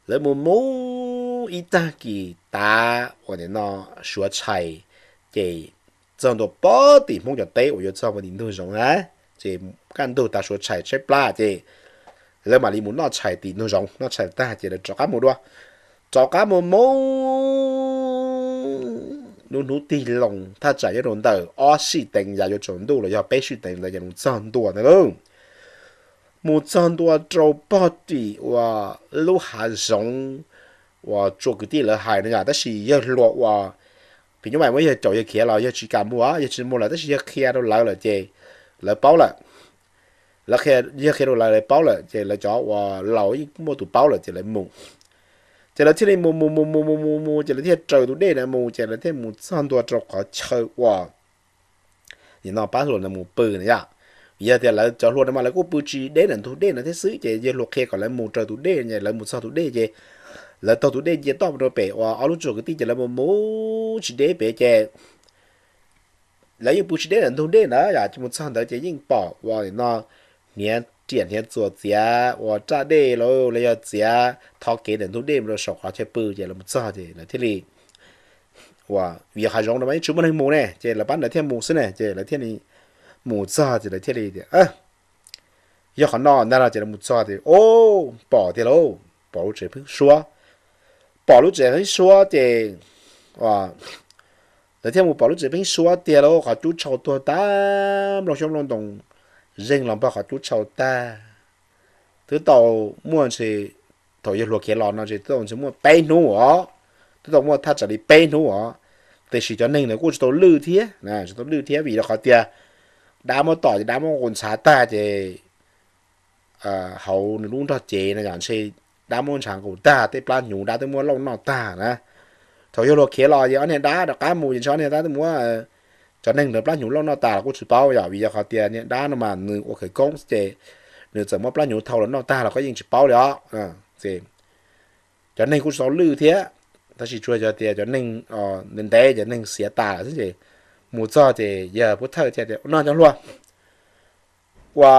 Lawv mus mus ib tag kis tav uas nim no suav tshais, ces txog ntua pog tim Hmoob cov teb uas yuav txog mus tim ntug zoov na, ces kaj ntug tav suav tshais tshaib plab ces lawv mam li mus noj tshais tim ntug zoov, noj tshais tag ces lawv rov qab mus dua. Rov qab mus mus hnub hnub tig loo thaj tsam yuav rau ntawm ob sij teev yam yuav tsaus ntuj los yog peb sij teev ntawd ces mus txog ntua ntawd lauj. Mus txog ntua rau pog tim uas lub hav zoov uas tsuas kwv tij lawv hais no yom, tab sis yawg hluas uas phim nyuj vais muab yawg caum yawg khiav los yawg tsis kam mus, yawg tsis mus lawm tab sis yawg qhia rau lawv lawm ces lawv paub lawm. Lawv qhia, yawg qhia rau lawv, lawv paub lawm ces lawv cov uas laus yeej muaj tus paub lawm ces lawv mus. Ces lawv thiaj li mus mus mus mus mus mus mus ces lawv thiaj raws tus dej na mus ces lawv thiaj mus txog ntua rau qhov chaw uas nim no pab hluas ntawd mus pw na yom. Vim yog tias lawv cov hluas no mas lawv kuj pw tsis deb ntawm ntug dej no thiab xwb ces yawg hluas qhia kom lawv mus raws tus dej, lawv mus txog tus dej ces lawv taug tus dej cia toj mus rau pem uas ob lub tsuas kwv tij ces lawv mus mus tsis deb pem ces lawv yeej pw tsis deb ntawm ntug dej ntawd yom, ces mus txog ntawd ces yeej pom uas nim no hniav riam hniav txuas txiav uas raj dej los los yog txiav thov kev ntawm ntug dej mus rau saum qhov chaw pw ces lawv mus txog ces lawv thiaj li uas vim yog hav zoov no mas yeej tsis muaj neeg mus ne ces lawv pab ntawd thiaj mus xwb ne ces lawv thiaj li mus txog ces lawv thiaj li tias yog qhov no ntag no ces lawv mus txog ces o, pom tiag lauj, pom lub tsev pheeb suab. Pom lub tsev pheeb suab ces lawv thiaj mus pom lub tsev pheeb suab tiag lauj, qhov cub tshau tuag tag, nplooj xyoob nplooj ntoos zeeg los npog qhov cub tshau tag. Twb tau muaj ntshe, thaum yawg hluas khiav los no ntshe twb tau ntshe muaj peb hnub os, twb tau muaj thaj tsam li peb hnub os, tiam sis cov neeg ntawd kuj tsis tau lwj thiab, tsis tau lwj thiab vim rau qhov tias dab muab tom ces dab muab nqus ntshav tag ces hauv nws lub nrog cev no yom ntshe dab muab ntshav nqus tag tej plab hnyuv dab twb muab lauj noj tag na. Thaum yawg hluas khiav los ces ob niag dab rov qab mus ces ntshe ob niag dab twb muab cov neeg ntawd plab hnyuv lauj noj tas los kuj tsis paub yom vim yog qhov tias niag dab no mas nws ua khawv koob ces nws txawm muab plab hnyuv thau los noj tag los koj yeej tsis paub li os. Cov neeg kuj tsis tau lwj thiab, tab sis tsuas yog tias cov neeg ntev ntev cov neeg xiav tas lawm xwb ces mus txog ces yawg pub thawj thiaj tias ua no cov hluas, ua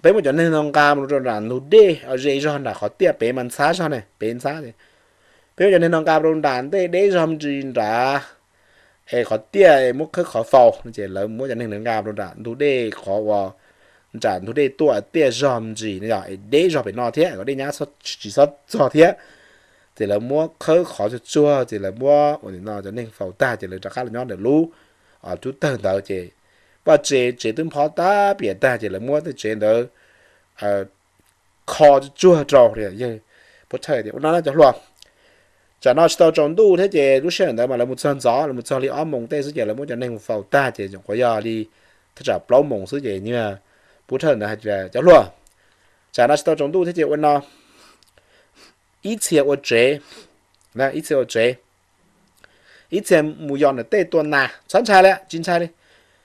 peb muab cov neeg no nqa mus rau nram ntug dej ze zog nram qhov tiaj pem mas ntxhab zog ne, pem ntxhab ces peb muab cov neeg no nqa rau nram ntej deb zog ntsis nrad es qhov tiaj es muab khawb qhov faus no ces lawv muab cov neeg ntawd nqa rau nram ntug dej qhov uas nram ntug dej tuaj tiaj zog ntsis no yog es deb zog pem no thiab kom dej nyab tsis txhob txog thiab. Ces lawv muab khawb qhov tsuag tsuag ces lawv muab ua nim no cov neeg faus tag ces lawv rov qab los nyob ntawm lub cub tawg ntawd ces vaj tse tsev twb nphob tag piam tag ces lawv muab tej tsev ntawd kho tsuag tsuag rau yawg pub thawj tias ua no na cov hluas, tsam no tsis tau tsaus ntuj thiab ces lub sij hawm ntawd mas lawv mus txog ntxov, lawv mus txog li ob moos tej xwb ces lawv muab cov neeg mus faus tag ces nyuam qhuav yog li thaj tsam plaub moos xwb ces yawg pub thawj ntawd hais tias cov hluas, tsam no tsis tau tsaus ntuj thiab ces ua no, ib txhia ua tsev, ib txhia ua tsev, ib txhia mus yos ntawm tej tua nas, txhob ntshai li, tsis ntshai li.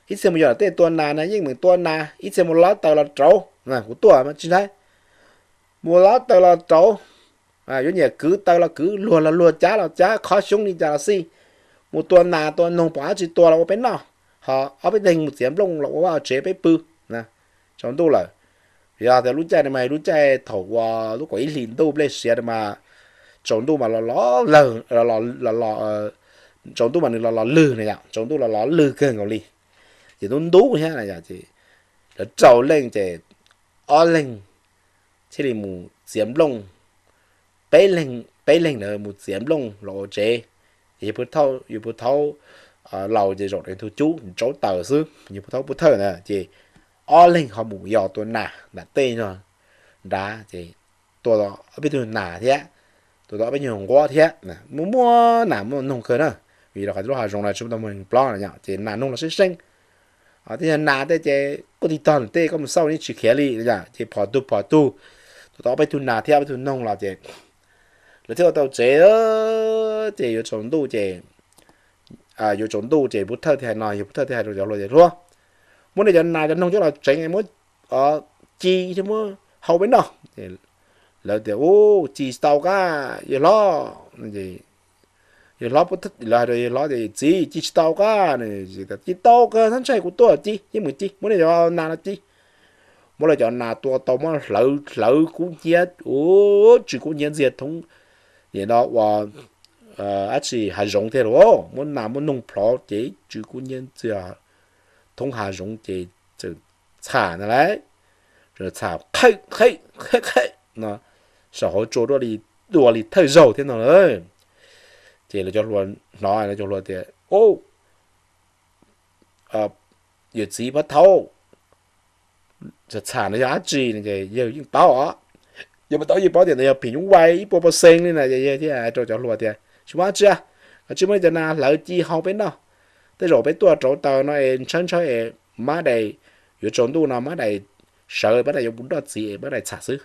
Ib txhia mus yos ntawm tej tua nas na, yeej meem tua nas, ib txhia mus lob taws los rauv, kuv tuaj tsis ntshai. Mus lob taws los rauv, yuav nyiam kwv taws los kwv, luag los luag, cab los cab, khob xyoob li cas los xij. Mus tua nas tua noog pom dab tsi tua los ua peb noj, ho ob peb leeg mus txiav nplooj los ua vaj tsev peb pw. Tsaus ntuj lawm. Yog tias lub caij no mas lub caij thaum uas lub kaum ib hlis ntuj nplej siav no mas tsaus ntuj mas los los lawg, tsaus ntuj mas nws los los lwg na yom, tsaus ntuj los los lwg kawg nkaus li. Ces ntub ntub thiab na yom, ces lawv rau leej ces ob leeg thiaj li mus txiav nplooj, peb leeg, peb leeg ntawd mus txiav nplooj los ua tsev. Ces yawg pub thaub laus ces zaum ntawd tus cub tsaub taws xwb, yawg pub thaub pub thawj ntawd ces ob leeg ho mus yos tua nas nram tej no nrad ces tua ob peb tug nas thiab, tua tau ob peb nyuag nquab thiab, muaj muaj nas muaj noog kawg na. Vim rau qhov lub hav zoov no tsis muaj tau muaj neeg plob no ces nas noog los seeb seeb. Tej yog nas tej ces kuj tig tog ntawm tej koj mus xauj yeej tsis khiav li yom, ces phom tug phom tug, tua tau ob peb tug nas thiab ob peb tug noog los ces lawv thiaj ua tau tsev. Ces yuav tsaus ntuj ces, yuav tsaus ntuj ces pub thawj thiaj hais no, yawg pub thawj thiaj hais rau cov hluas tias hluas, muab nej cov nas cov noog coj los tsev muab ci thiab muab hau peb noj. Lawv tias u, ci tsis tau kab yawg hlob. Yawg hlob, lawv hais rau yawg hlob tias txiv, ci tsis tau kab. Ci tau kawg, txhob ntshai, kuv tuaj ci, yeej meem ci, muab nej cov nas los ci. muab lawv cov nas tua tau muab hlawv hlawv kub hnyiab, u, tsw kub hnyiab ntxiag thoob, nim no ua dab tsi hav zoov tiag lauj. Muab nas muab noog plhov ces tsw kub hnyiab ntxiag thoob hav zoov ces txawm txham ntag lauj. Txham qheb qheb qheb qheb no, saum hauv tsua dua li thawj zaug thiab no lauj. Ces lawv cov hluas hnov, lawv cov hluas tias, Yawm txiv Pab Thaub, txham no yog dab tsi? Yawg yeej paub os, yawg mas tau yeej paub tias ntawd yog phim nyuj vais ib puas pawv xees li na. Yawg thiaj hais rau cov hluas tias, Tsis muaj dab tsi, koj tsis muab cov nas hlawv ci hau peb noj, tej zaum peb tuaj rauv taws no es ntshawb ntshawb es mab dais, yuav tsaus ntuj no mab dais sawv, mab dais yuav mus nroj txiv es mab dais txham xwb.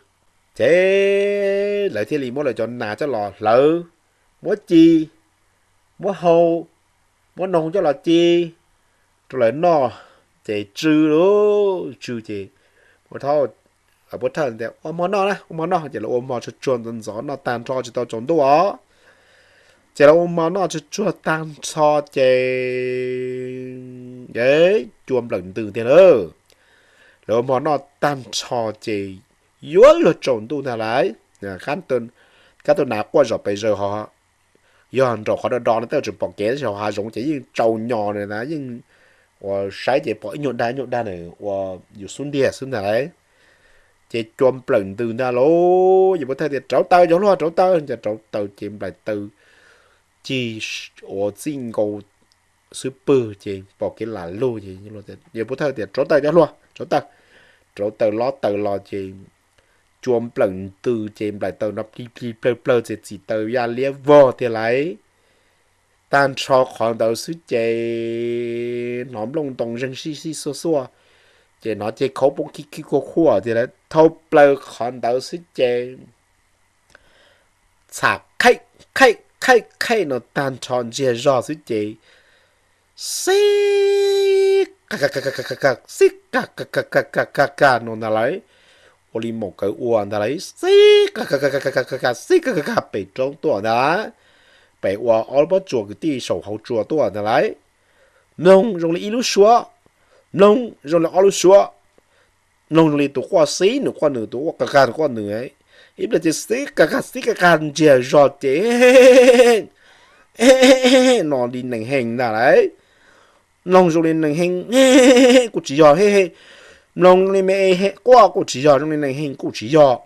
Ces lawv thiaj li muab lawv cov nas coj los hlawv, muab ci, muab hau, muab noog coj los ci rau lawv noj, ces tsw lauj, tsw ces Pab Thawj tias, Ua hmo noj na, ua hmo noj. Ces lawv ua hmo tsuag tsuag ntxov ntxov noj tag nrho tsis tau tsaus ntuj os. Ces lawv ua hmo noj tsuag tsuag tag nrho ces cua nplawm ntws tiag lauj. Lawv ua hmo noj tag nrho ces yuav luag tsaus ntuj ntag lauj. Kab tus nas quaj zom pes zaws ho yog nraum qhov do do no tej tseem pom kev, tab sis hauv hav zoov ces yeej tsaus nyos na, yeej ua saib ces pom ib nyuag dag ib nyuag dag na, ua yus xub ntiag xwb ntag lauj. Ces cua nplawm ntws ntag lauj. Yawg Pub Thawj tias, Rauv taws cov hluas, rauv taws. Ces rauv taws ces nplaim taws ci ua txij nkaus xub pwg ces pom kev lam lug ces Yawg Pub Thawj tias, Rauv taws cov hluas, rauv taws. Rauv taws lob taws los ces cua nplawm ntws ces nplaim taws no plig plig plawg plawg ces txim taws ya liab vog tiag lauj. Tag nrho qhov ntawd xwb ces hnov nplooj ntoo zeeg sij sij xuaj xuaj, ces hnov ceg khaub poob khib khib khuaj khuaj tiag lauj. Dhau plaws qhov ntawd xwb ces txham qhaij qhaij qhaij qhaij no tag nrho ntsiag zog xwb ces xib, xib ka ka ka ka no ntag lauj. Ua li maum kawv ua ntag lauj, xib ka ka ka ka ka ka xib ka ka ka pem roob tuaj ntag lauj. Pem ua ob lub pob tsuas kwv tij saum hauv tsua tuaj ntag lauj. Mloog zoo li ib lub suab, mloog zoo li ob lub suab, mloog zoo li tus quaj xib nws quaj nws, tus quaj ka ka nws quaj nws. Ib pliag ces xib ka ka xib ka ka ntsiag zog ces no li neeg heev ntag lauj. Mloog zoo li neeg heev kuj tsis yog, mloog zoo li me quaj kuj tsis yog, zoo li neeg heev kuj tsis yog.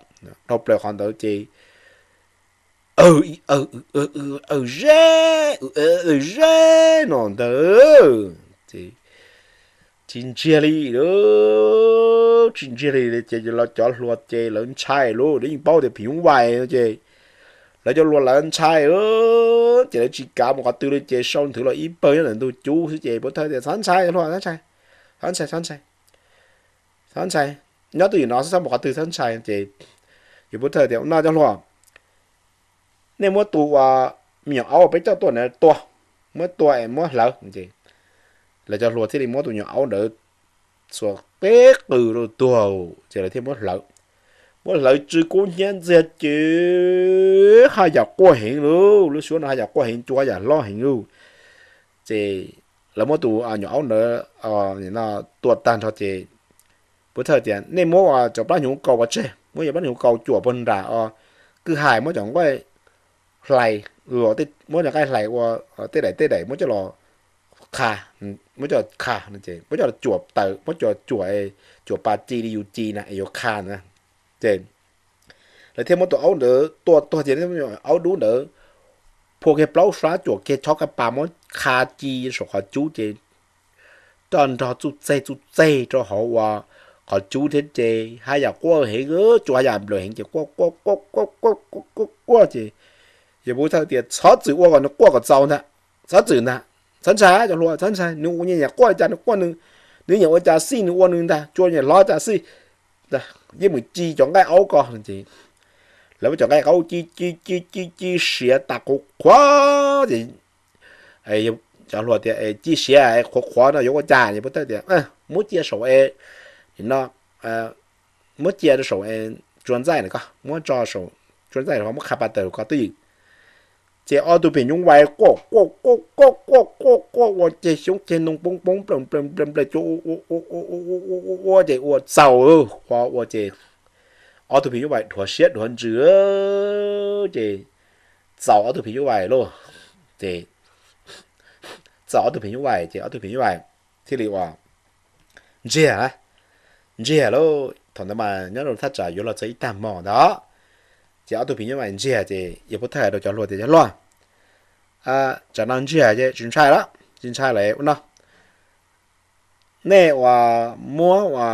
Dhau plaws qhov ntawd ces aw, aw ze, aw ze no ntag. Tsis ntsiag li, tsis ntsiag li ces lawv cov hluas ces lawv ntshai lauj, lawv yeej paub tias phim nyuj vais no ces lawv cov hluas lawv ntshai, ces lawv tsis kav mus qhov twg li ces sau nthwv los ib pawg nyob ntawm ntug cub xwb ces Pub Thawj tias, Txhob ntshai cov hluas, txhob ntshai, txhob ntshai, txhob ntshai, txhob ntshai, nyob twj ywm no xwb, txhob mus qhov twg, txhob ntshai. Ces Yawg Pub Thawj tias, Ua no cov hluas, nej muab tus uas me nyuam aub peb coj tuaj ntawd tua, muab tua es muab hlawv. Lawv cov hluas thiaj li muab tus nyuam aub ntawd txhua peb qws rau tuag ces lawv thiaj muab hlawv. Muab hlawv tsw kub hnyiab ntxiag ces haj yam quaj heev lauj, lub suab no haj yam quaj heev, cua haj yam hlob heev lauj. Ces lawv muab tus nyuam aub ntawd tua tag nrho ces Pub Thawj tias, Nej muab cov plab hnyuv kaus ua tseg, muab cov plab hnyuv kaus cuam puag nram os, kwj ha, muab cov nqaij hlais, muab cov nqaij hlais ua tej daim tej daim muab coj los qha, muab coj qha, muab coj cuam taws, muab coj cuam, cuam pas ci li yus ci na es yuav qha na. Ces lawv thiaj muab tus aub ntawd tua tuag ces aub dub ntawd phua kiag plaub sab cuam kiag chob kaj pas muab qha ci saum qhov cub ces roj nrog txuj txeg txuj txeg rau hauv ua qhov cub thiab ces haj yam quaj heev, cua haj yam nplawm heev ces quaj quaj quaj quaj quaj quaj quaj ces Yawg Pub Thawj tias, Txhob txwm ua kom nws quaj kom txaus ntag, txhob txwm ntag, txhob ntshai cov hluas, txhob ntshai, nws ua nyiam quaj cas nws quaj nws, nws nyiam ua cas xij nws ua nws ntag, cua nyiam hlob cas xij. Yeej mus ci cov nqaij aub ko. Lawv muab cov nqaij aub ci ci ci ci ci siav tas qhuav qhuav ces cov hluas tias, Ci siav qhuav qhuav no yuav ua cas? Ces Pub Thawj tias, Muab cia saum es, no, muab cia rau saum es tsua ntxaij na, koj muab tso saum tsua ntxaij, muab qha pas taws koj twj ywm. Ces ob tug phim nyuj vais quaj quaj quaj quaj quaj quaj quaj ua ceg xyoob ceg ntoo poob poob nplawm nplawm nplawm nplawm cua ua ua ua ces ua txaus ua ua ces ob tug phim nyuj vais dhuav siab dhuav ntsws ces txaus ob tug phim nyuj vais lauj. Ces txaus ob tug phim nyuj vais ces ob tug phim nyuj vais thiaj li ua ntsiag, ntsiag lauj. Thaum ntawd mas nyob rau thaj tsam yuav los txog ib tag hmo ntawd ces ob tug phim nyuj vais ntsiag ces yawg pub thawj rau cov hluas tias, Cov hluas, tsam no ntsiag ces tsis ntshai lawm, tsis ntshai lawm ua no, nej ua muab ua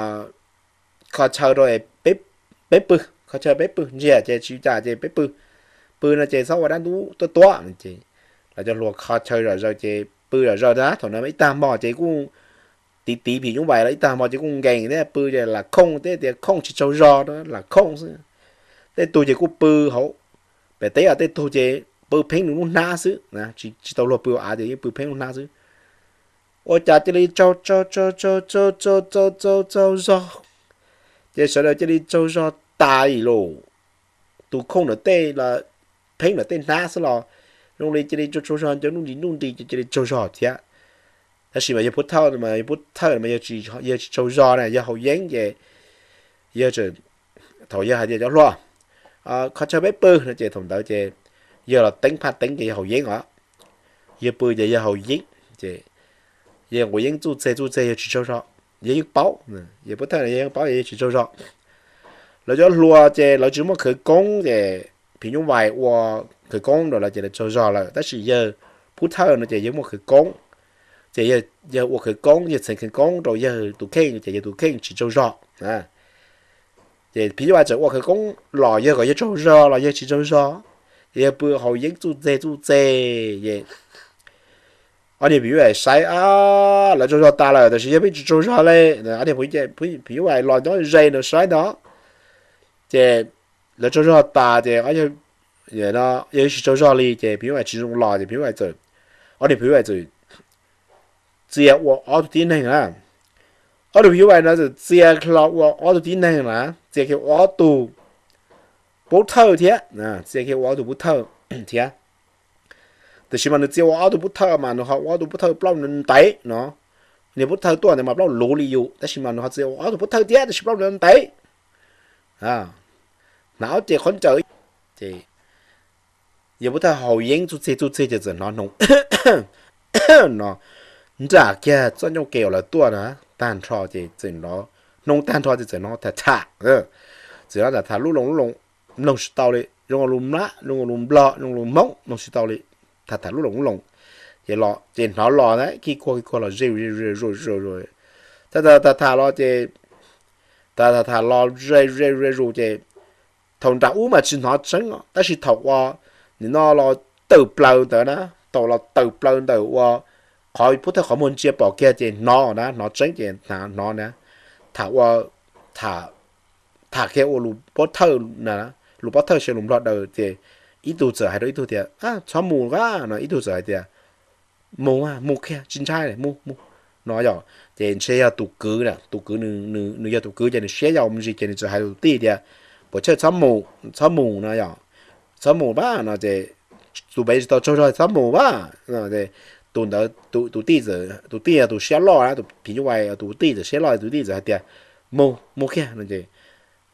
kho chaw rau peb pw, kho chaw peb pw, ntsiag ces tsis cas ces peb pw, pw no ces txhob ua dab ntub tuaj tuaj no ces lawv cov hluas kho chaw zom zaws ces pw zom zaws na. Thaum no ib tag hmo ces kuj tiv tiv phim nyuj vais los ib tag hmo ces kuj nkees thiab, pw ces lam khooj thiab tias khooj tsis tsaug zog no lam khooj xwb. Tej tug ces kuj pw hauv pem teb os, tej tug ces pw pheeb nws lub hnab xwb, tsis tau luag pw hauv av ces yeej pw pheeb lub hnab xwb. Ua cas cia li tsaug tsaug tsaug tsaug tsaug tsaug tsaug tsaug zog, ces sawv daws cia li tsaug zog tas li lauj. Tus khooj ntawm tej los pheeb ntawm tej hnab xwb los zoo li cia li tsaug tsaug zog, cov nuj nris nuj nris ces cia li tsaug zog thiab. Tab sis mas yawg pub thawj mas, yawg pub thawj mas yawg tsis tsaug zog na, yawg haus yeeb ces yawg tseem, thaum yawg hais tias cov hluas, kho chaw peb pw no ces thaum ntawd ces yawg los teeb phaj teeb ces yawg haus yeeb os. Yawg pw ces yawg haus yeeb ces yawg nquav yeeb txuj txeg txuj txeg yawg tsis tsaug zog, yawg yeej paub, yawg pub thawj yawg yeej paub yawg tsis tsaug zog. Lawv cov hluas ces lawv tsis muaj khawv koob ces phim nyuj vais ua khawv koob rau lawv ces lawv tsaug zog lawm, tab sis yawg pub thawj no ces yawg muaj khawv koob, ces yawg ua khawv koob, yawg txheev khawv koob rau yawg tus kheej ces yawg tus kheej tsis tsaug zog. Ces phim nyuj vais txawm ua khawv koob los yawg kom yawg tsaug zog los yawg tsis tsaug zog, ces yawg pw haus yeeb txuj txeg txuj txeg es ob niag phim nyuj vais saib, lawv tsaug zog tas lawm tab sis yawg pheej tsis tsaug zog li. Ob niag phim nyuj vais los nyob ze ntawd saib ntawd ces lawv tsaug zog tas ces yawg tsis tsaug zog li ces phim nyuj vais tsis zoo los ces phim nyuj vais txawm, ob niag phim nyuj vais txawm txia ua ob tug tib neeg na. Ob tug phim nyuj vais no txawm txia hlo ua ob tug tib neeg na, txia kiag ua ob tug pub thawj thiab, txia kiag ua ob tug pub thawj thiab. Tiam sis mas nws txia ua ob tug pub thawj mas nws ho ua ob tug pub thawj plaub ntev no. Niag pub thawj tuaj ntawd mas plaub luv li yus, tab sis mas nws ho txia ua ob tug pub thawj thiab tab sis plaub ntev. Hnav ob ce qhov ncaws ces yawg pub thawj haus yeeb txuj txig txuj txig ces txawm hnov noo no nram kiag txoj ncauj ke uas lawv tuaj na, tag nrho ces txawm hnov, noo tag nrho ces txawm hnov tham tham, txawm hnov tham tham lub loo lub loo, mloog tsis tau li, zoo ua lus mlab, zoo ua lus nplog, zoo ua lus hmoob, mloog tsis tau li, tham tham lub loo lub loo. Ces los ces hnov los na, kij kuag kij kuag los ze ze zuj zus, tham tham los ces tham tham los ze ze ze zus ces thaum nram ub mas tsis hnov tseeb os, tab sis thaum uas nim no los tawm plaws ntawd na, thaum los tawm plaws ntawm uas qhov pub thawj qhov muag ntsia pom kiag ces hnov na, hnov tseeb ces hnov na, tham ua, tham, tham kiag ua lus pob thawj na, lus pob thawj xyov lus nplog daws ces ib tug txawm hais rau ib tug tias, Txhob mus a no, ib tug txawm hais tias, Mus, mus kiag tsis ntshai, mus mus no yom. Ces ntshe yog tus kwv na, tus kwv nws, nws yog tus kwv ces nws siab yau me ntsis ces nws txawm hais tus tij tias, Puas chawj txhob mus, txhob mus no yom, txhob mus pab no ces tus pem tsis tau tsaug zog txhob mus pab. Tus ntawd tus tij, tus tij yog tus siab loj na, tus phim nyuj vais tus tij txawm siab loj, tus tij txawm hais tias, Mus mus kiag no ces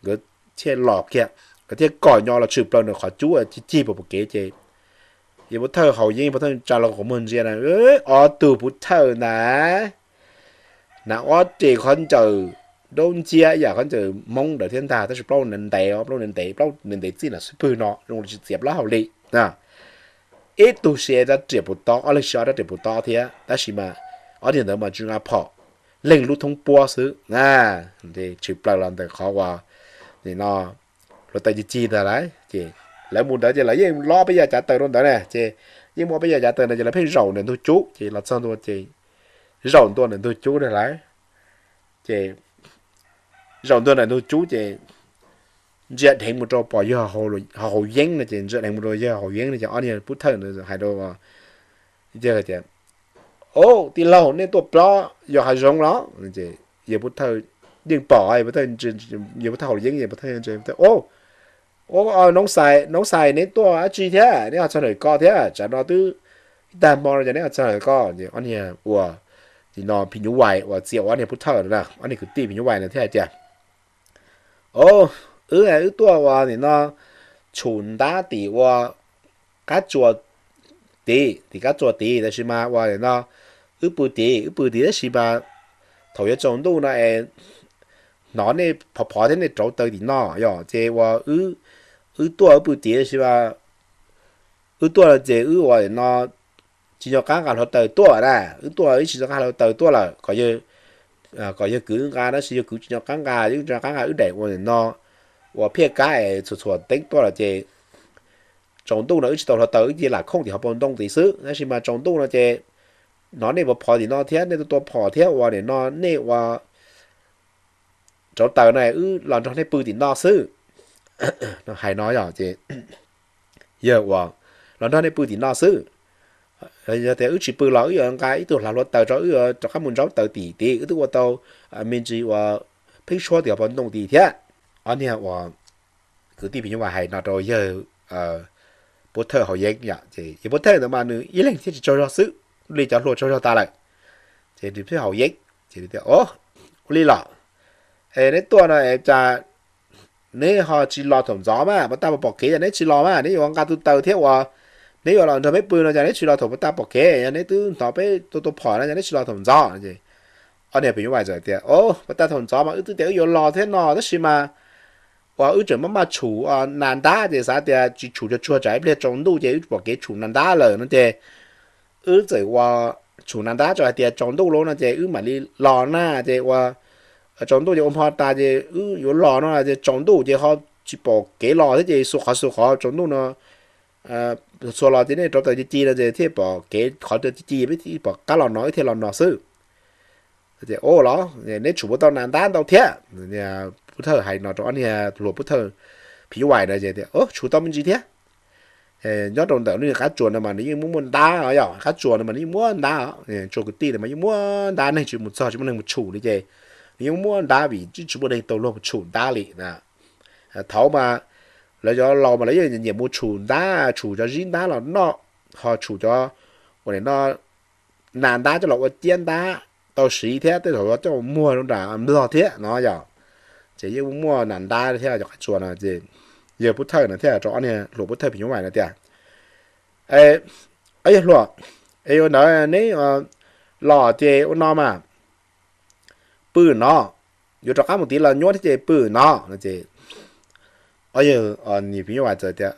nkawd thiaj los kiag, nkawd thiaj kom nyo los tshwm plaws ntawm qhov cub cig cig pom pom kev ces yawg pub thawj haus yeeb, pub thawj tsa los qhov muag ntsia na, ob tug pub thawj ntag, hnav ob ce qhov ncaws daub nciab ib yam qhov ncaws hmoob ntawd thiab ntag, tab sis plaub ntev ntev, plaub ntev ntev txij nram xub pwg no zoo li tsis txiav plaub hau li. Ib tug siv rab riam puv tob, ob leeg siv ob rab riam puv tob thiab, tab sis mas ob tug ntawd mas tsis nqa phom, leeg lub thoob puab xwb na. Tshwm plaws los ntawm qhov uas nim no hluav taws cig cig ntawd lawm ces lawv mus ntawd ces lawv yeej lob peb yawg cav taws rau ntawd na, ces yeej muaj peb yawg cav taws ntawd ces lawv pheej zaum ntawm ntug cub ces los txog ntua ces zaum ntua ntawm ntug cub na lawm. Ces zaum ntua ntawm ntug cub ces ntsia dheev mus rau pom yawg haus yeeb no ces ntsia dheev mus rau yawg haus yeeb no ces ob niag pub thawj ntawd hais rau tias, Au, tij laug, nej tuaj plob yos hav zoov los? Yawg pub thawj yeej pom, yawg pub thawj haus yeeb, yawg pub thawj, Au, Noob Xais, Noob Xais, neb tuaj dab tsi thiab, neb ho txog ntawm ko thiab? Tsam no twb tag hmo no ces neb ho txog ntawm ko. Ces ob niag ua, nim no phim nyuj vais uas txiv ua ob niag pub thawj no, ob niag kwv tij phim nyuj vais no thiaj hais tias, o, wb, wb tuaj ua nim no tshum ntab tim ua qab tsuas tid, tim qab tsuas tid, tab sis mas ua nim no wb pw tid, wb pw tid tab sis mas thaum yuav tsaus ntuj no es hnov nej phov phov thiab nej rauv taws tim no yom, ces ua wb, wb tuaj wb pw tid tab sis mas wb tuaj no ces wb ua nim no tsis nco qab nqa hluav taws tuaj na, wb tuaj wb tsis nco qab hluav taws tuaj lawm, kom yawg, kom yawg kwv nqa, tab sis yawg kwv tsis nco qab nqa, wb tsis nco qab nqa, wb daim ua nim no ua phiaj kab es txhuam txhuam teeb tuaj lawm ces tsaus ntuj no wb tsis tau hluav taws, wb cia li lam khooj tim hauv paus ntoo tid xwb, tab sis mas tsaus ntuj no ces hnov nej phov phov tim no thiab nej tuaj tua phom thiab ua nim no nej ua rauv taws no wb los nrog nej pw tim no xwb. Hais no yog ces yawg ua los nrog nej pw tim no xwb. Yog tias wb tsis pw los wb yuav nqa ib tug hlav hluav taws rau, wb yuav rov qab mus ntsaub taws tim tid, wb twb ua tau me ntsis ua pheeb suab tim hauv paus ntoo tid thiab. Ob niag ua kwv tij phim nyuj vais hais no rau yawg pov thawj haus yeeb yom, ces yawg pov thawj ntawd mas nws ib leeg thiaj tsis tsaug zog xwb, li cov hluas tsaug zog tas lawm. Ces nws thiaj haus yeeb ces tias, o, ua li los, es neb tuaj no es cas neb ho tsis los thaum ntxov mas, puas tag pom kev yog neb tsis los mas, neb yuav nqa tus taws thiab ua, neb yuav los nrog peb pw no cas neb tsis los thaum puas tag pom kev, yog neb twb hnov peb tua tua phom no cas neb tsis los thaum ntxov. Ces ob niag phim nyuj vais txawm tias, o, puas tag thaum ntxov mas wb twb tias wb yuav los thiab no tab sis mas ua wb tseem maj maj tshum nas ntab ces xav tias tsis tshum tsuag tsuag tsam ib pliag tsaus ntuj ces wb tsis pom kev tshum nas ntab lawm no ces wb txawm ua tshum nas ntab tso hais tias tsaus ntuj lawm no ces wb mam li los na, ces ua tsaus ntuj ces ua hmo tas ces wb yuav los no ces tsaus ntuj ces ho tsis pom kev los thiab ces xu qhov xu qhov tsaus ntuj no txhua los ces nej rauv taws ci ci no ces thiaj pom kev qhov ci ci, peb pom qab los no wb thiaj los no xwb. Ces o los neb tshum puas tau nas ntab ntau thiab? Pov thawj hais no rau ob niag hluas pov thawj phim nyuj vais no ces tias, o, tshum tau me ntsis thiab. Nyob rau ntawm lub qab tsuas no mas nws yeej muaj muaj ntab os, yog qab tsuas no mas nws yeej muaj ntab, tsuas kwv tij no mas yeej muaj ntab, neeg tsis mus txog tsis muaj neeg mus tshum li ces nws yeej muaj ntab vim tsis muaj neeg tau luag mus tshum ntab li na. Thaum mas lawv cov laus mas lawv yeej nyiam mus tshum ntab, tshum cov zib ntab los noj, ho tshum cov ua nim no nas ntab coj los ua ciab ntab tau siv thiab tej zaum coj muag rau nram Nplog thiab no yom. Ces yeej muaj nas ntab thiab cov qab tsuas no ces yawg pov thawj no thiaj rau ob niag hluas pov thawj phim nyuj vais no tias, o, yawg hluas, es ua ntawd neb los ces ua no mas, pw no, yuav rov qab mus tid los nyuaj thiab ces pw no no ces yawg niag phim nyuj vais txawm tias,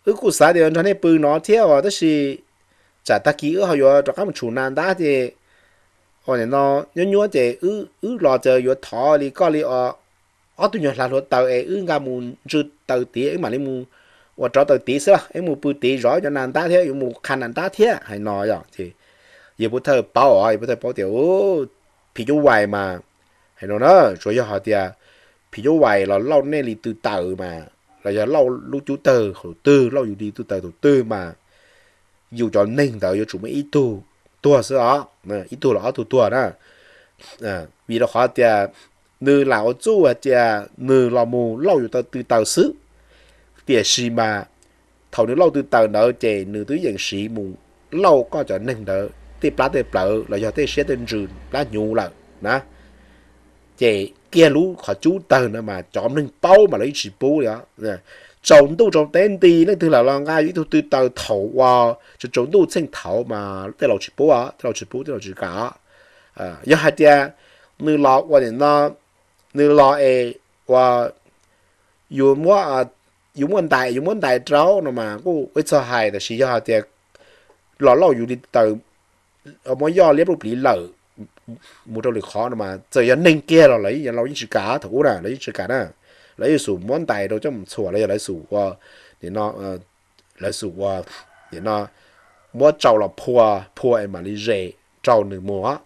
wb kuj xav tias nrog nej pw no thiab os tab sis tsam tag kis wb ho yuav rov qab mus tshum nas ntab ces ua nim no nyuaj nyuaj ces wb los ces yuav thov li koj li os, ob tug nyuag hlav hluav taws es wb nqa mus ntsw taws tid wb mam li mus ua rauv taws tid xwb los wb mus pw tid zov cov nas ntab thiab yuav mus qha nas ntab thiab hais no yom. Ces yawg pov thawj paub os, yawg pov thawj paub tias phim nyuj vais mas hais no na, tsuas yog hais tias phim nyuj vais los lauj nej li tw taws mas, los yog lauj lub cub tawg thaum twg, lauj yus li tw taws thaum twg mas yus cov neeg ntawd yuav tsum muaj ib tug tuag xwb os, ib tug los ob tug tuag na. Vim rau qhov tias nws lam ua txuj hais tias nws los mus lauj yus tw taws xwb, tiam sis mas thaum nws lauj tw taws ntawd ces nws twb yeem siv mus lauj koj cov neeg ntawd tej plab tej plawv los yog tej siab tej ntsws plab hnyuv lawm na. Ces kiag lub qhov cub tawg no mas cov neeg paub mas lawv yeej tsis pub li os. Tsaus ntuj tsaus teb nti leej twg lam los nqa yus ib tug tw taws thaum uas tsaus ntuj txheej thaud mas tej laus tsis pub, tej laus tsis pub, tej laus tsis kam. Yog hais tias nws los ua nim no, nws los es ua, yus muab ntais, yus muab ntais rau no mas kuj ua txog hais, tab sis yog hais tias los lauj yus li taws muab yoj liab pluj pliv lawm mus rau lwm qhov no mas txawm yog neeg kiag los lawv yeej tsis kam, thaum ub na lawv yeej tsis kam na. Lawv yeej xum muab ntais rau coj mus txhuam los yog lawv xum ua, lawv xum ua, no, muab tsau los phua, phua es mam li zes rau nws mus.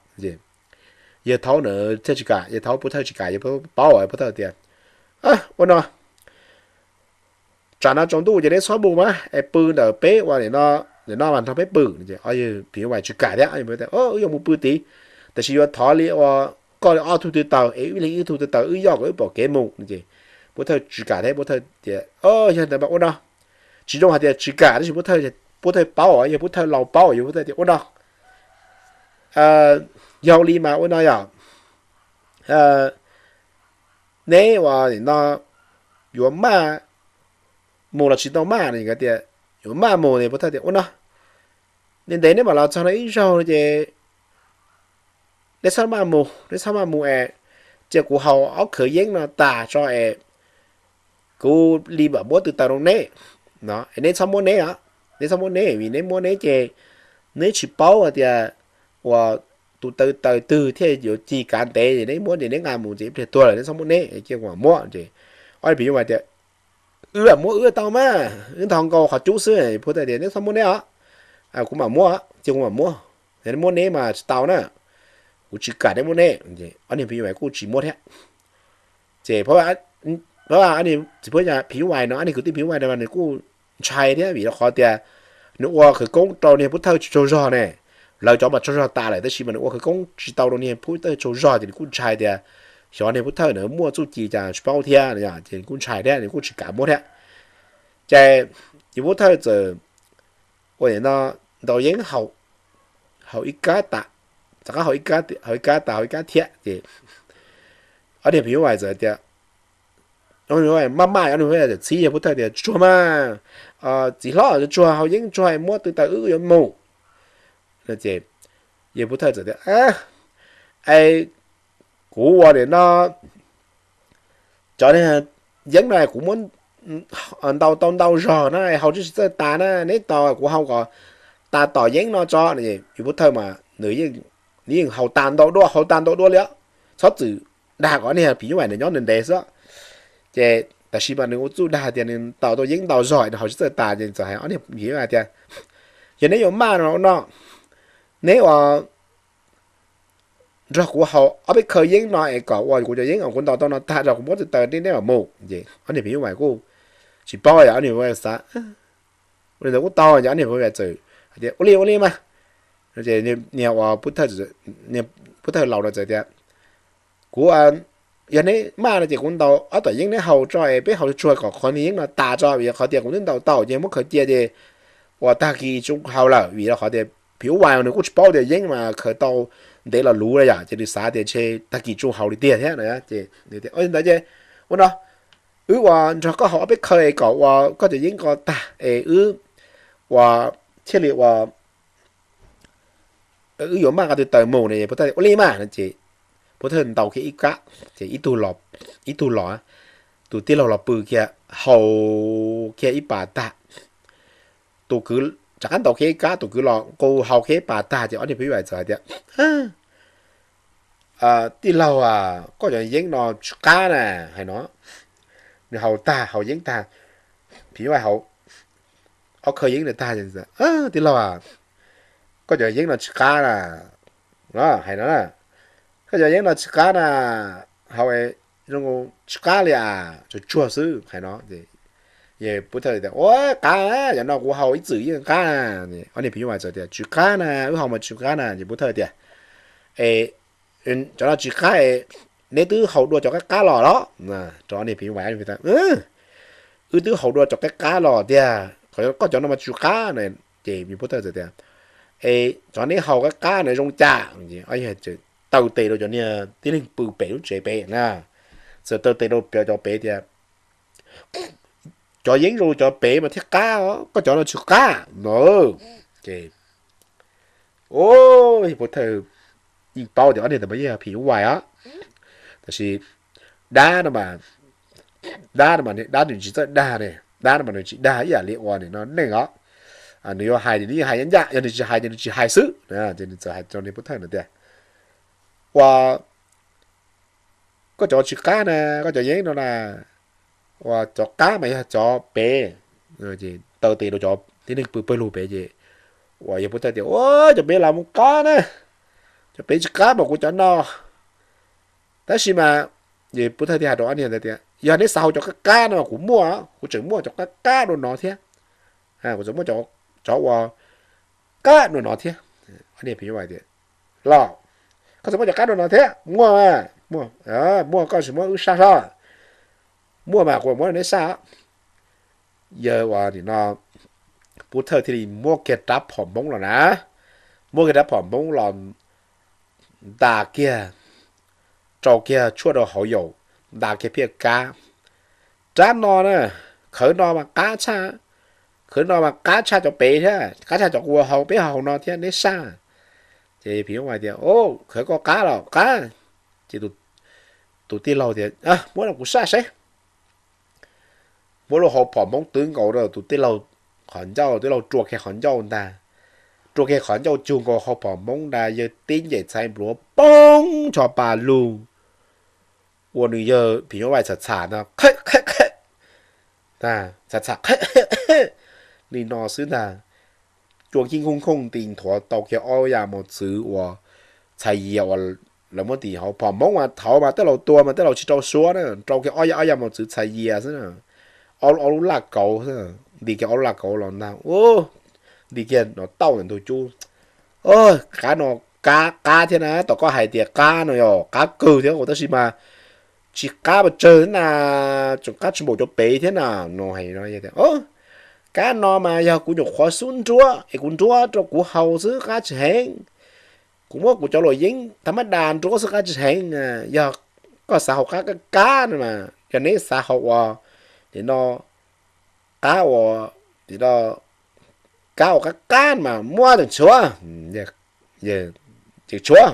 Yawg thaub na thiaj tsis kam, yawg thaub pov thawj tsis kam, yawg paub, pov thawj tias, ua no, tsam no tsaus ntuj ces neb txhob mus mas es pw ntawm peb ua, nim no mas nrog peb pw. Yawg phim nyuj vais tsis kam thiab, wb yuav mus pw tid, tab sis yuav thov li ua koj li ob tug tw taws es wb leeg ib tug tw taws wb yoj kom wb pom kev mus no ces Pub Thawj tsis kam thiab, Pub Thawj tias, Yog ntawd mas ua no. Tsis zoo hais tias tsis kam, tab sis Pub Thawj, Pub Thawj paub, yog Pub Thawj laus paub, yog Pub Thawj tias ua no, yog li mas ua no yog neb ua no yuav maj mus los tsis tau maj no, tias yuav maj mus no, Pub Thawj tias ua no, ntev ntev neb mam los txog no ib zaug no ces neb txhob maj mus, neb txhob maj mus es cia kuv haus ob khawv yeeb no tas tso es kuv li mam muab tw taws rau neb. No es neb txhob muab neb os, neb txhob muab neb, vim neb muab neb ces neb tsis paub hais tias uas tus taws taws twg thiaj yuav ci kav ntev, es neb muab ces neb nqa mus ces ib pliag tuag lawm, neb txhob muab neb, cia kuv mam muab. Ces ob niag phim nyuj vais tias, Wb lam muab wb tau mas, wb ntog nkaus qhov cub xwb. Pub Thawj tias, Neb txhob muab neb os, kuv mam muab, cia kuv mam muab, yog neb muab neb mas tsis tau na, kuv tsis kam neb muab neb. Ob niag phim nyuj vais kuj tsis muab thiab. Ces txiv phim nyuj vais no, ob niag kwv tij phim nyuj vais no mas nws kuj ntshai thiab, vim rau qhov tias nws ua khawv koob rau niag Pub Thawj tsis tsaug zog ne. Lawv cov mas tsaug zog tas lawm tab sis mas nws ua khawv koob tsis tau rau niag Pub Thawj tsaug zog ces nws kuj ntshai tias xyov niag Pub Thawj na muaj txuj ci cas tsis paub thiab, ces nws kuj ntshai thiab, nws kuj tsis kam muab thiab. Ces yawg Pub Thawj txawm ua no, ntaus yeeb haus ib kab tas, rov qab haus ib kab tas, haus ib kab thiab ces ob niag phim nyuj vais txawm tias, maj maj, ob niag phim nyuj vais txawm txhib yawg Pub Thawj tias, Tsuag mas, txiv hlob, tsuag, haus yeeb tsuag, muab tw taws wb yuav mus. Ces yawg Pub Thawj txawm tias, Es kuv ua li no, cov yeeb no kuv muab ntaus tau ntau zog na, haus tsis txawj tas na, neb tos kuv haus kom tas tom yeeb no tso. Yawg Pub Thawj mas nws yeej haus tas ntau dua, haus tas ntau dua li, txhob txwm dag kom niag phim nyuj vais nws nyob ntev ntev xwb. Ces tab sis mas nws ua txuj dag tias nws ntaus tau yeeb ntau zog, nws haus tsis txawj tas, ces txawm hais ob niag phim nyuj vais tias, Yog neb yuav maj no, neb ua nrog kuv haus ob peb khaw yeeb no es kom ua kuv cov yeeb uas kuv ntaus tau no tag, rau kuv muab tw taws neb mam mus. Ces ob niag phim nyuj vais kuj tsis paub, ob niag phim nyuj vais xav, Ua li ntawd kuj tau. Ces ob niag phim nyuj vais txawm hais tias, Ua li, ua li mas. Ces niag uas Pub Thawj laus no txawm tias, Kuv, yog neb maj no ces kuv ntaus ob tom yeeb neb haus tso es peb haus tsuag kom qhov niag yeeb no tas tso, vim qhov tias kuv twb ntaus tau ces muab khaws cia ces ua tag kis tsoo haus lawm, vim rau qhov tias phim nyuj vais nws kuj tsis paub tias yeeb mas khaws tau ntev los luv yom, ces nws xav tias ntshe tag kis tsoo haus li tiag thiab. Ces ntawd ces, Ua no, wb ua nrog koj haus ob peb khaw es kom ua koj cov yeeb ko tag es wb ua thiaj li ua wb yuav maj nqa tw taws mus no. Pub Thawj, Ua li mas. Ces Pub Thawj ntaus kiag ib kab, ces ib tug los, tus tij laug los pw kiag, haus kiag ib pas tag. Tus kwv rov qab ntaus kiag ib kab, tus kwv los nqus haus kiag ib pas tag, ces ob niag phim nyuj vais txawm hais tias, Tij laug, koj cov yeeb no tsis qab na, hais no. Nws haus tag, haus yeeb tag, phim nyuj vais haus ob khaw yeeb tag, Tij laug, koj cov yeeb no tsis qab na, hais no, Koj cov yeeb no tsis qab na, haus zoo tsis qab li as, tsuag tsuag xwb, hais no. Ces Pub Thawj tias, Ua qab, cov no kuv haus ib txwm yeej qab na. Ob niag phim nyuj vais txawm tias, Tsis qab na, wb haus mas tsis qab na. Ces Pub Thawj tias, Es cov no tsis qab es neb twb haus dua cov qab qab los los? Rau ob niag phim nyuj vais, Wb twb haus dua cov qab qab los tiag, koj cov no mas tsis qab na. Ces Pub Thawj txawm tias, Es cov neb haus qab qab na zoo cas? Taw tes rau cov niag tib neeg pw pem lub tsev pem na, txawm taw tes rau cov pem tias, Cov yeeb zoo cov pem mas thiaj qab, koj cov no tsis qab no. Ces Pub Thawj yeej paub tias ob niag ntawd mas yeej yog phim nyuj vais os, tab sis dab no mas, dab no mas dab nws tsis txawj dag ne, dab no mas nws tsis dag ib yam li uas nim no neeg os, nws yuav hais ces nws yeej hais ncaj ncaj, yog nws tsis hais ces nws tsis hais xwb. Ces nws txawm hais rau niag Pub Thawj no tias, Ua, koj cov tsis qab na, koj cov yeeb no na, ua cov qab mas yog cov pem. Taw tes rau cov tib neeg pw pawg lug pem ces uas yawg Pub Thawj tias, Ua, cov pem los mus qab na, cov pem tsis qab mas kuv cov no. Tab sis mas, Pub Thawj thiaj hais rau ob niag ntawd tias, Yog neb xav haus cov qab qab no mas kuv muaj, kuv tseem muaj cov qab qab dua no thiab. Kuv tseem muaj cov uas qab dua no thiab. Ob niag phim nyuj vais tias, Los, koj tseem muaj cov qab dua no thiab? Muaj, muaj, koj tsis muab wb sab hlob. Muaj mas kuv muab rau neb saj. Yawg uas nim no pub thawj thiaj li muab kiag rab phom Hmoob los na, muab kiag rab phom Hmoob los ntas kiag, rau kiag tshuaj rau hauv yaum, ntas kiag phiaj kab. Rab no na, khawv no mas qab tshaj, khawv no mas qab tshaj cov pem thiab, qab tshaj cov kuv haus peb haus no thiab neb saj. Ces phim nyuj vais tias, Khawv koj qab los qab. Ces tus tij laug tias, Muab rau kuv saj seb. Muab lub hauv phom Hmoob twv nkaus rau tus tij laug qhov ncauj, tij laug rua kiag qhov ncauj ntag. Rua kiag qhov ncauj cug nkaus hauv phom Hmoob ntag, yawg tib ncaim txhais npluav poob ncho pa lug. Ua nws yawg phim nyuj vais txham txham no, txham txham li no xwb ntag. Cua nkij khooj khooj nti nthuav tau kiag ob yam mos txwv uas txhais yias uas lawv muab tim hauv phom Hmoob mas thaud mas tej laus tua mas tej laus tsis rau suab na, rau kiag ob yam ob yam mos txwv txhais yias xwb na. Ob lub laj kauv xwb, nti kiag ob lub laj kauv los ntag, nti kiag no tauj ntawm ntug cub. Qab no qab qab thiab na, tom koj hais tias qab no yog qab kawg thiab tab sis mas tsis qab pes tsawg na, tseem qab tsis npaum cov pem thiab na. No hais no, kab no mas yog kuv nyuam qhuav xub nruab es kuv nruab rau kuv haus xwb qab tsis heev. Kuv muab kuv cov luam yeeb thab mab das nruab xwb qab tsis heev. Yog koj xav haus qab kab kab no mas yog neb xav haus ua, nim no qab ua, nim no kab ua qab qab mas muab tseem tshuav, tseem tshuav.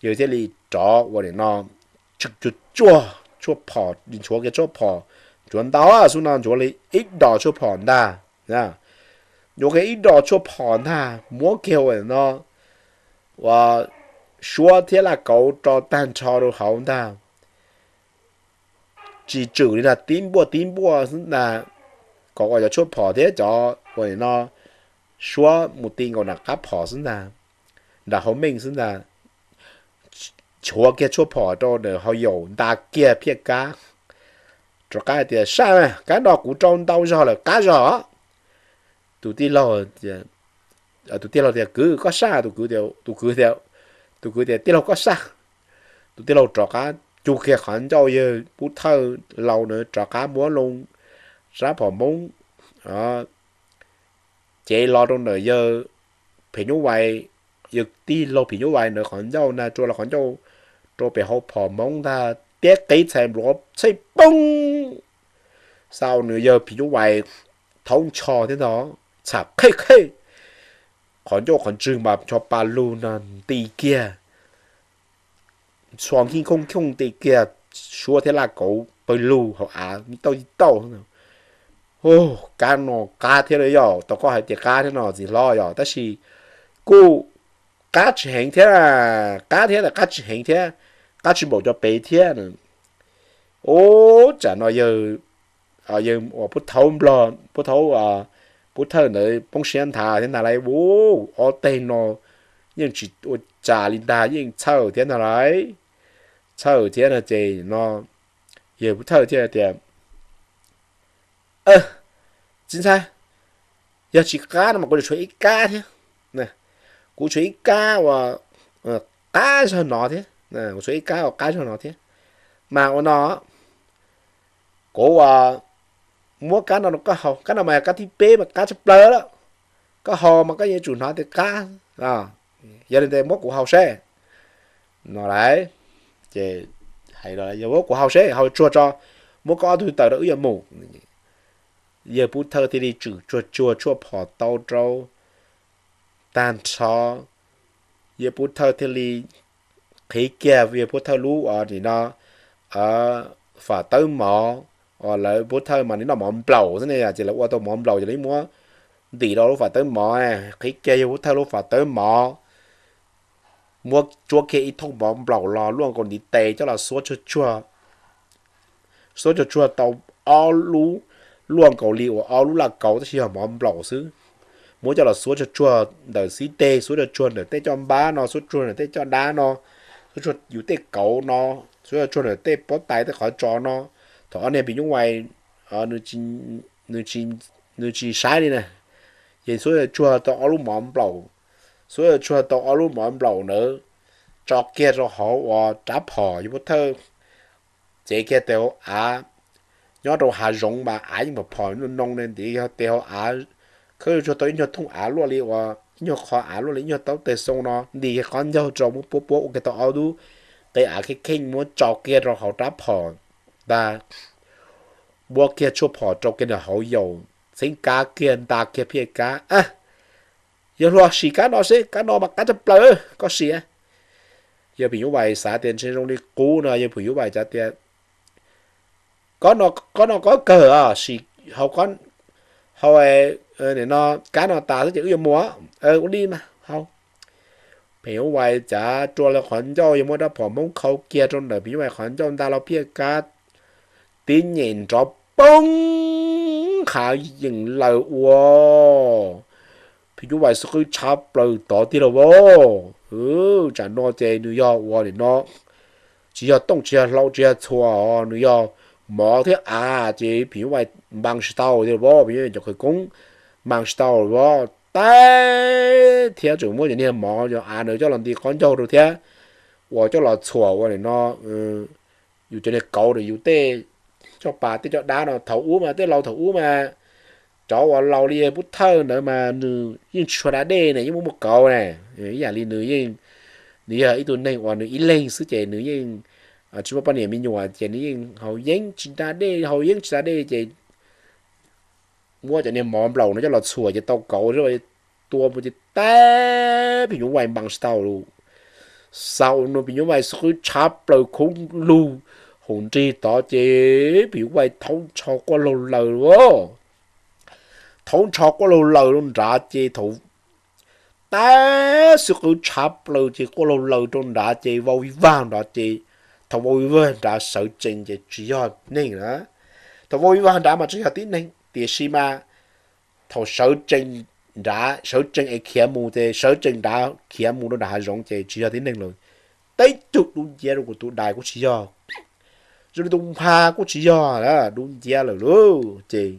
Yawg thiaj li rov ua nim no tsuag tsuag tshuaj phom, nchuav kiag tshuaj phom, nchuav ntau xub no nchuav li ib dos tshuaj phom ntag. Nchuav kiag ib dos tshuaj phom ntag, muab kiag ua nim no ua suab thiab laj kauv rau tag nrho rau hauv ntag. Tsis tswm li ntag, tib npuaj tib npuaj xwb ntag, kom ua cov tshuaj phom thiab cov ua nim no suab mus ti nkaus nram qab phom xwb ntag, nram hauv meej xwb ntag. Nchuav kiag tshuaj phom rau ntawm hauv yaum ntas kiag phiaj kab. Rov qab hais tias, Saj, kab no kuv rau ntau zog lawm, qab zog. Tus tij laug, tus tij laug tias, Kwv, koj saj. Tus kwv tias, Tij laug, koj saj. Tus tij laug rov qab cug kiag qhov ncauj yawg pub thawj laus na, rov qab muab loo rab phom Hmoob cev los rau ntawm yawg phim nyuj vais, yawg tij laug phim nyuj vais ntawd qhov ncauj ntag, rua los qhov ncauj rau pem hauv phom Hmoob ntag, tiab qib txhais npluav txhej poob. Xaus nws yawg phim nyuj vais thaub ncho thiab ntag, txham qhej qhej, qhov ncauj qhov ntswg mas ncho pa lug no nti kiag, txhua nkij khooj khooj nti kiag, suab thiab laj kauv pawg lug hauv av tauj tauj. Kab no qab thiab yog tau koj hais tias qab thiab no txiv hlob yog, tab sis kuj qab tsis heev thiab, qab thiab qab tsis heev thiab, qab tsis npaum cov pem thiab. Ub, tsam no yawg, yawg uas pub thaub nplog, pub thaub, pub thawj ntawd poob siab nthav thiab ntag lauj. Ub, ob teg no yeej tsis ua cas li ntag, yeej txhawj thiab ntag lauj. Txhawj thiab no ces no yawg pub thawj thiaj tias, Txiv ntxawm, yog tsis qab no mas kuv tshuav ib kab thiab. Kuv tshuav ib kab uas qab zog no thiab, kuv tshuav ib kab uas qab zog no thiab. Mas ua no, kuv muab kab no rau koj haus, kab no mas kab thib peb mas qab tshaj plaws lawm. Koj haus mas koj yuav tsum hnov tias qab. Yog li ntawd muab kuv haus seb. No lauj, ces hais los, Yog muab kuv haus seb, haus tsuag tso, muab koj ob tug taws rau wb yuav mus. Yawg pub thawj thiaj li tswm tsuag tsuag tshuaj phom tau rau tag nrho. Yawg pub thawj thiaj li qhib kiag yawg pub thawj lub nim no fam tawb mov, lawv pub thawj mas nws noj mov nplaum xwb ne, ces lawv ua tau mov nplaum ces lawv muab ntim rau lub fam tawb mov, qhib kiag yawg pub thawj lub fam tawb mov, muab tsuab kiag ib thooj mov nplaum los luaj nkaus ntiv tes coj los xuab tsuag tsuag, xuab tsuag tsuag tau ob lub, luaj nkaus li uas ob lub laj kauv tab sis yog mov nplaum xwb. Muab coj los xuab tsuag tsuag ntawm xib teg, xuab tsuag tsuag ntawm tej caj npab no, xuab tsuag ntawm tej caj dab no, xuab tsuag yus tej kauv no, xuab tsuag ntawm tej pob tais tej qhov tsos no. Thaum ob niag phim nyuj vais nws tsis saib li na, ces xuab tsuag tau ob lub mov nplaum, xuab tsuag tau ob lub mov nplaum ntawd tso kiag rau hauv uas rab phom yawg pub thawj cev kiag tes hauv av, nyob rau hav zoov mas av yeej phom phom noo noo ne, ntim tes hauv av, khawb tsuag tau ib nyuag thooj av luaj li uas ib nyuag qhov av luaj li ib nyuag taub teg xoo no, ntim qhov ncauj rau muab puab puab ua kiag tau ob lub qe av kheej kheej muab tso kiag rau hauv rab phom ntag, muab kiag tshuaj phom rau kiag nws hauv yaus, txheeb kab kiag nta kiag phiaj kab. Yawg hluas, sim kab no seb, kab no mas qab tshaj plaws, koj sim. Yawg phim nyuj vais xav tias ntshe zoo li qub no, yawg phim nyuj vais cav tias, Koj no koj kawg, sim hauv, hauv no kab no tas xwb ces wb yuav mus, ua li mas hauv. Phim nyuj vais cav rua lawv qhov ncauj, yawg muab rab phom hmoob khau kiag rau ntawm phim nyuj vais qhov ncauj nta los phiaj kab, tib nyem nrov poob hav yeem lawm ua phim nyuj vais xub qwb tshav plaws tod tiag lauj vauv. Tsam no ces nws yog ua nim no tsis yog tooj tsis yog hlau tsis yog txhuas, nws yog mov thiab av ces phim nyuj vais npas tsis tau tiag lauj vauv, phim nyuj vais cov khawv koob npas tsis tau lauj vauv. Tab thiab tseem muab cov niag mov cov av ntawd coj los nti qhov ncauj rau thiab, ua coj los txhuam ua nim no yus cov niag kauv rau yus tej coj pas tej coj dab no. Thaum ub mas tej laus thaum ub mas cov uas laus li Pub Thawj ntawd mas nws yeej tsis tshua da dej ne, yeej muaj muaj kauv ne. Ib yam li nws yeej, nws yog ib tug neeg uas nws ib leeg xwb ces nws yeej tsis muaj poj niam me nyuam ces nws yeej haus yeeb tsis da dej, haus yeeb tsis da dej ces muab cov niag mov nplaum no coj los txhuam ces tau kauv tua mus ces tab phim nyuj vais npas tsis tau lauj. Xaus no phim nyuj vais xub qwb tshav plaws khoob lug hauv nrig tod ces phim nyuj vais thaub ntsho quaj laug laws lauj. Thaub ntsho quaj laug laws rau nrad ces thaum tab xub qwb tshav plaws ces quaj laug laws rau nrad ces vau vij vag nrad ces thaum vau vij vag nrad sawv tsees ces tsis yog neeg na. Thaum vau vij vag nrad mas tsis yog tib neeg tiam sis mas thaum sawv tsees nrad, sawv tsees es khiav mus ces sawv tsees nrad khiav mus rau nram hav zoov ces tsis yog tib neeg lawm. Teb tug dub nciab rau kuv tus dais kuj tsis yog, zoo li tus npha kuj tsis yog, dub nciab lawm lauj ces